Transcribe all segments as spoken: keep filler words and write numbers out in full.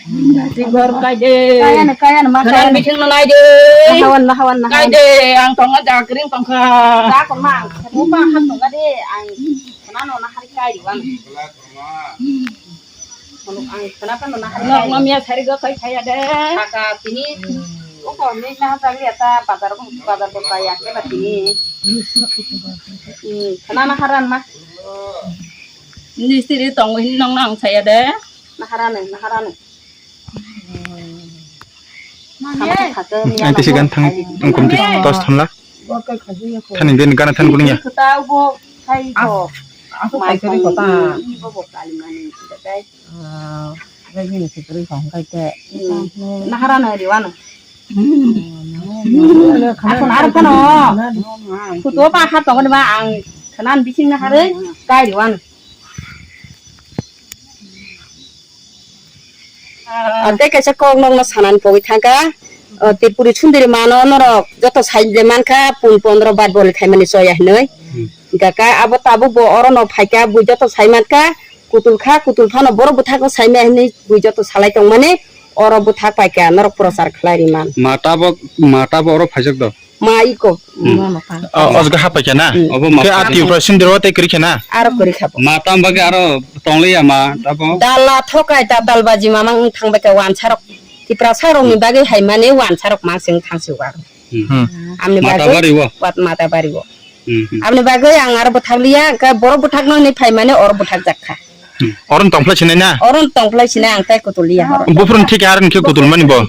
Tigor kai de. Kaya na, kaya na, ma kaya na. Biting no nai de. Nahawan, nahawan, nahawan. Kai de, ang tonga jakring tongkha. Jakon ma, ang. Mo pa han tonga de, ang. Khana no nahari kai de wan. Ang khana pa no nahari kai. Nok mamia sari go kai khaya de. Kaka tini. Oko ni na jagli ata bazar ko, bazar ko kaya ke ba tini. Hmm, khana naharan ma. Mistiri tongo hin nong nang saya de. Naharani, naharani. Ang tisi gan thang, ang kumti tos thamla. Thani gani gana than guling ya. Kota bo khai bo. Aku khai kari kota. Ibo bo kalimani kita kai. Ah, lagi ni kari kong kai te. Naharani riwano. Aku narap kano. Kutu pa hat tong ba ang khanan bising naharani kai riwano. Ah, tei kaisa kok nokno sanani pogwi thangkha. Ah, Tripuri sundiri mano norok joto sai de mankha, pun pondro bar boli khaimani choya hinwi. Hmm. Hingkha khe abo tabuk bo orono phaikha, bui joto sai mankha, kutul kha, kutul phano borok bwthakno saimaya hinwi bui joto salai tongmani oro bwthak paikha, norok prochar khlai riman. Ma tabuk, ma tabuk oro phaijak do? Ma iko. Hmm. Ma ma kha. O, ojga hapai khe na? Hmm. Obo ma khe a kha. Tripura sindiro tei kwrwi khe na? Aro kwrwi kha bo. Ma tam bagwi aro tongliya ma tabo? Dala thokai ta dalbaji mama wng thang bai khe wansarok. Tiprasa rokni bagwi hai mani wansarok ma sing thang si waro. Hmm. Hmm. Amni bagwi Matabari wo? Wat Matabari wo. Hmm, hmm. Amni bagwi ang aro bwthak liya, khe borok bwthakno hinwi phai mani oro bwthak jak kha. Hmm. Oro tongphlai sinai na? Oro tongphlai sinai ang tai kutul liya oro. Buphuru thik aro khe kutul mani bo?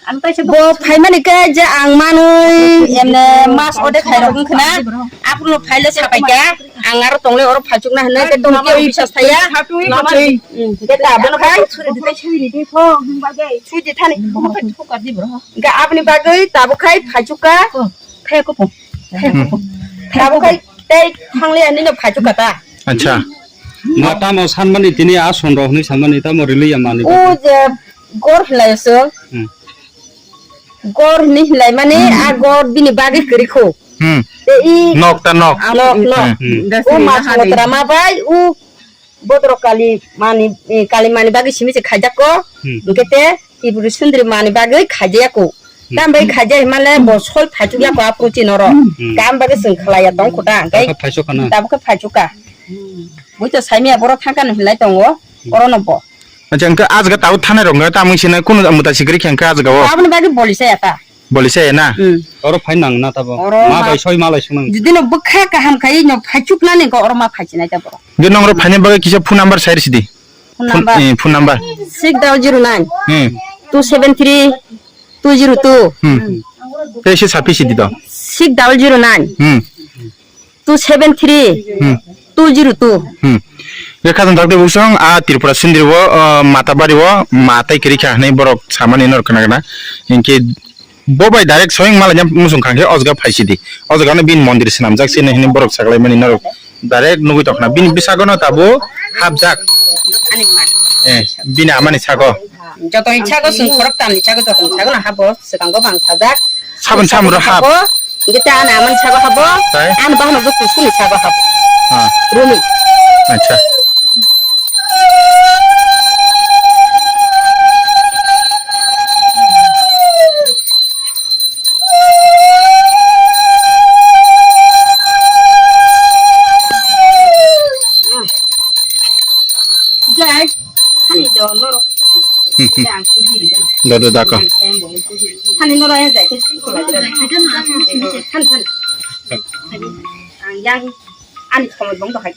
Bo phaimani khe je ang manwi emne mas ode khairok wngkha na, aphuru phaile sapai kha, ang aro tongle oro phaichukna hinwi khe tongkhe bisas thaya. Khe ta bono khai suidi thani. Khe aboni bagwi tabuk khai phaichukka. Tabuk khai tei thangliya hinwi no phaichukka ta. Acha. Ma tamo sanmani tini a sonrok hinwi sanmani tamo riliya mani. O je gor hinlai se. Hmm. Gor hinwi hinlai mani a gor bini bagwi kwrwi kho. Hmm. Tei i nok ta nok. A nok nok. Hmm. O ma songotra ma bai o bodro kali mani, eh, kali mani bagwi simi se khaijak ko. Hmm. Hingke te Tripuri sundri mani bagwi khaijaya ko. Hmm. Tam bai khaijai male bo sol phaichuk ya ko a protein oro. Hmm. Tam bagwi chwng khlaiya tong khuta hingke. Tabuk khe phaichuk kha na? Tabuk khe phaichuk kha. Buito saimia borok thangkha no hinlai tongo, orono bo. Acha, hwnkhe ah jaga tabuk thanai rok hwnkhe tamung sinai kunu mwtai sikri khe hwnkhe ah jaga o? Aboni bagwi boli saya ta. Boli saya na? Hmm. Oro phai nang na tabo. Oro ma ma bai soi malai sunang. Judino bwkha kaham khai no phaichuk nani ko oro ma phaichik nai ta borok. Hwnkhe nong oro phaina bagwi kisa phone number sai risi di. Phone number? Eh, phone number. Six double zero nine. Hmm. Two seven three two zero two. Hmm. Tei se sapi sidi to. Six double zero nine. Hmm. Two seven three. Hmm. Two zero two. Hmm. Ye khajang thakde busong a Tripura sindiri o, uh, Matabari o, ma tai kiri kha hinwi borok samani nor khna khna. Hinkhe bo bai direct soyang malanya musung khangkhe o jaga phaisidi. O jaga no bini mondir swnamjak sini hinwi borok saklaimani norok. Direct nugui tongkha na. Bini bwsakgo no tabuk hapjak. Eh, bini amani sago. Jotoni sago chwng khorok tamni sago, jotoni sago no habo, swkango bang sajak. Sabon samro hap. Habo, hingke ta ani amani sago habo, tai? Ani bahano bo kusuni sago habo. Ha. Rumi. Acha. Jai, hani do norok. Jang kujiri gana. Do, do, dako. Hani norok ya jai. Hani, hani. Ang yang, ani somoi bong do hai.